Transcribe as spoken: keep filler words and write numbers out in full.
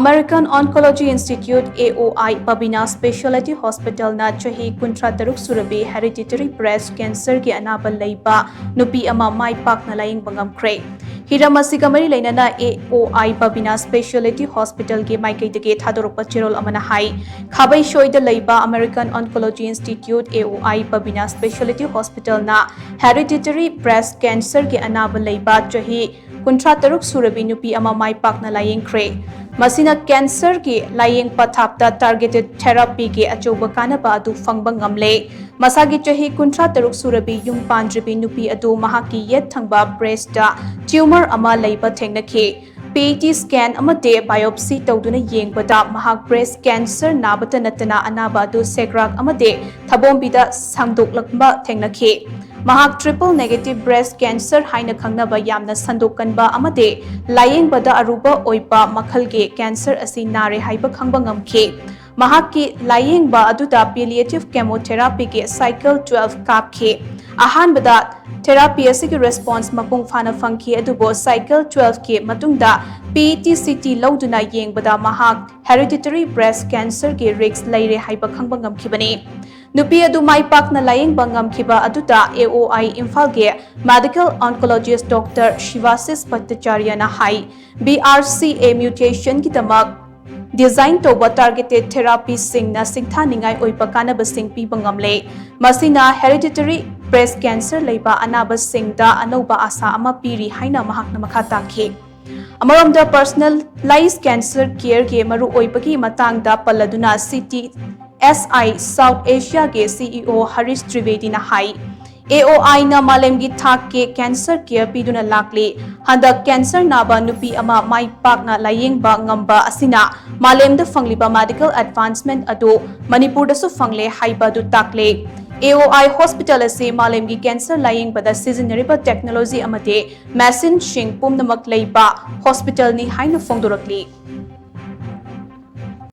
American Oncology Institute, A O I, Pavina Specialty Hospitalꯅ ꯆꯍꯤ ꯀꯨꯟꯊ꯭ꯔꯥ ꯇꯔꯨꯛ ꯁꯨꯔꯕꯤ hereditary breast cancerꯒꯤ ꯑꯅꯥꯕ ꯂꯩꯕ ꯅꯨꯄꯤ ꯑꯃ ꯃꯥꯏ ꯄꯥꯛꯅ ꯂꯥꯌꯦꯡꯕ ꯉꯝꯈ꯭ꯔꯦ꯫ ꯍꯤꯔꯝ ꯑꯁꯤꯒ ꯃꯔꯤ ꯂꯩꯅꯅ A O I Pavina Specialty Hospitalꯒꯤ ꯃꯥꯏꯀꯩꯗꯒꯤ ꯊꯥꯗꯣꯔꯛꯄ ꯆꯦꯔꯣꯜ ꯑꯃꯅ ꯍꯥꯏ, ꯈꯥꯕꯩꯁꯣꯏꯗ ꯂꯩꯕ American Oncology Institute, A O I, Pavina Specialty Hospitalꯅ hereditary breast cancerꯒꯤ ꯑꯅꯥꯕ ꯂꯩꯕ ꯆꯍꯤ ꯀꯨꯟꯊ꯭ꯔꯥ ꯇꯔꯨꯛ ꯁꯨꯔꯕꯤ ꯅꯨꯄꯤ ꯑꯃ ꯃꯥꯏ ꯄꯥꯛꯅ ꯂꯥꯌꯦꯡꯈ꯭ꯔꯦ꯫ ꯃꯁꯤꯅ cancerꯒꯤ ꯂꯥꯌꯦꯡ ꯄꯊꯥꯞꯇ targeted therapyꯒꯤ ꯑꯆꯧꯕ ꯀꯥꯟꯅꯕ ꯑꯗꯨ ꯐꯪꯕ ꯉꯝꯂꯦ꯫ ꯃꯁꯥꯒꯤ ꯆꯍꯤ ꯀꯨꯟꯊ꯭ꯔꯥ ꯇꯔꯨꯛ ꯁꯨꯔꯕꯤ ꯌꯨꯝ ꯄꯥꯟꯗ꯭ꯔꯤꯕꯤ ꯅꯨꯄꯤ ꯑꯗꯨ ꯃꯍꯥꯛꯀꯤ ꯌꯦꯠ ꯊꯪꯕ breastꯇ tumor ꯑꯃ ꯂꯩꯕ ꯊꯦꯡꯅꯈꯤ꯫ PET scan ꯑꯃꯗꯤ biopsy ꯇꯧꯗꯨꯅ ꯌꯦꯡꯕꯗ ꯃꯍꯥꯛ breast cancer ꯅꯥꯕꯇ ꯅꯠꯇꯅ ꯑꯅꯥꯕ ꯑꯗꯨ ꯁꯦꯒ꯭ꯔꯥꯛ ꯑꯃꯗꯤ ꯊꯕꯣꯝꯕꯤꯗ ꯁꯟꯗꯣꯛꯂꯛꯄ ꯊꯦꯡꯅꯈꯤ꯫ ꯃꯍꯥꯛ triple negative breast cancer ꯍꯥꯏꯅ ꯈꯪꯅꯕ ꯌꯥꯝꯅ ꯁꯟꯗꯣꯛꯀꯟꯕ ꯑꯃꯗꯤ ꯂꯥꯌꯦꯡꯕꯗ ꯑꯔꯨꯕ ꯑꯣꯏꯕ ꯃꯈꯜꯒꯤ cancer ꯑꯁꯤ ꯅꯥꯔꯦ ꯍꯥꯏꯕ ꯈꯪꯕ ꯉꯝꯈꯤ꯫ ꯃꯍꯥꯛꯀꯤ ꯂꯥꯌꯦꯡꯕ ꯑꯗꯨꯗ palliative chemotherapyꯒꯤ cycle twelve ꯀꯥꯞꯈꯤ꯫ ꯑꯍꯥꯟꯕꯗ therapy ꯑꯁꯤꯒꯤ response ꯃꯄꯨꯡ ꯐꯥꯅ ꯐꯪꯈꯤ, ꯑꯗꯨꯕꯨ cycle twelveꯀꯤ ꯃꯇꯨꯡꯗ PET CT ꯂꯧꯗꯨꯅ ꯌꯦꯡꯕꯗ ꯃꯍꯥꯛ hereditary breast cancerꯒꯤ risk ꯂꯩꯔꯦ ꯍꯥꯏꯕ ꯈꯪꯕ ꯉꯝꯈꯤꯕꯅꯤ꯫ ꯅꯨꯄꯤ ꯑꯗꯨ ꯃꯥꯏ ꯄꯥꯛꯅ ꯂꯥꯌꯦꯡꯕ ꯉꯝꯈꯤꯕ ꯑꯗꯨꯗ A O I ꯏꯝꯐꯥꯜꯒꯤ medical oncologist Doctor Shivashish Bhattacharyaꯅ ꯍꯥꯏ, BRCA mutationꯒꯤꯗꯃꯛ design ꯇꯧꯕ targeted therapyꯁꯤꯡꯅ ꯁꯤꯡꯊꯥꯅꯤꯡꯉꯥꯏ ꯑꯣꯏꯕ ꯀꯥꯟꯅꯕꯁꯤꯡ ꯄꯤꯕ ꯉꯝꯂꯦ꯫ ꯃꯁꯤꯅ hereditary breast cancer ꯂꯩꯕ ꯑꯅꯥꯕꯁꯤꯡꯗ ꯑꯅꯧꯕ ꯑꯥꯁꯥ ꯑꯃ ꯄꯤꯔꯤ ꯍꯥꯏꯅ ꯃꯍꯥꯛꯅ ꯃꯈꯥ ꯇꯥꯈꯤ꯫ ꯑꯃꯔꯣꯝꯗ personalized cancer careꯒꯤ ꯃꯔꯨꯑꯣꯏꯕꯒꯤ ꯃꯇꯥꯡꯗ ꯄꯜꯂꯗꯨꯅ CTSI South Asiaꯒꯤ CEO Harish Trivedina ꯍꯥꯏ, AOIꯅ ꯃꯥꯂꯦꯝꯒꯤ ꯊꯥꯛꯀꯤ cancer care ꯄꯤꯗꯨꯅ ꯂꯥꯛꯂꯤ꯫ ꯍꯟꯗꯛ cancer ꯅꯥꯕ ꯅꯨꯄꯤ ꯑꯃ ꯃꯥꯏ ꯄꯥꯛꯅ ꯂꯥꯌꯦꯡꯕ ꯉꯝꯕ ꯑꯁꯤꯅ ꯃꯥꯂꯦꯝꯗ ꯐꯪꯂꯤꯕ medical advancement ꯑꯗꯨ ꯃꯅꯤꯄꯨꯔꯗꯁꯨ ꯐꯪꯂꯦ ꯍꯥꯏꯕ ꯑꯗꯨ ꯇꯥꯛꯂꯦ꯫ AOI hospital ꯑꯁꯤ ꯃꯥꯂꯦꯝꯒꯤ cancer ꯂꯥꯌꯦꯡꯕꯗ ꯁꯤꯖꯤꯟꯅꯔꯤꯕ technology ꯑꯃꯗꯤ machineꯁꯤꯡ ꯄꯨꯝꯅꯃꯛ ꯂꯩꯕ hospitalꯅꯤ ꯍꯥꯏꯅ ꯐꯣꯡꯗꯣꯔꯛꯂꯤ꯫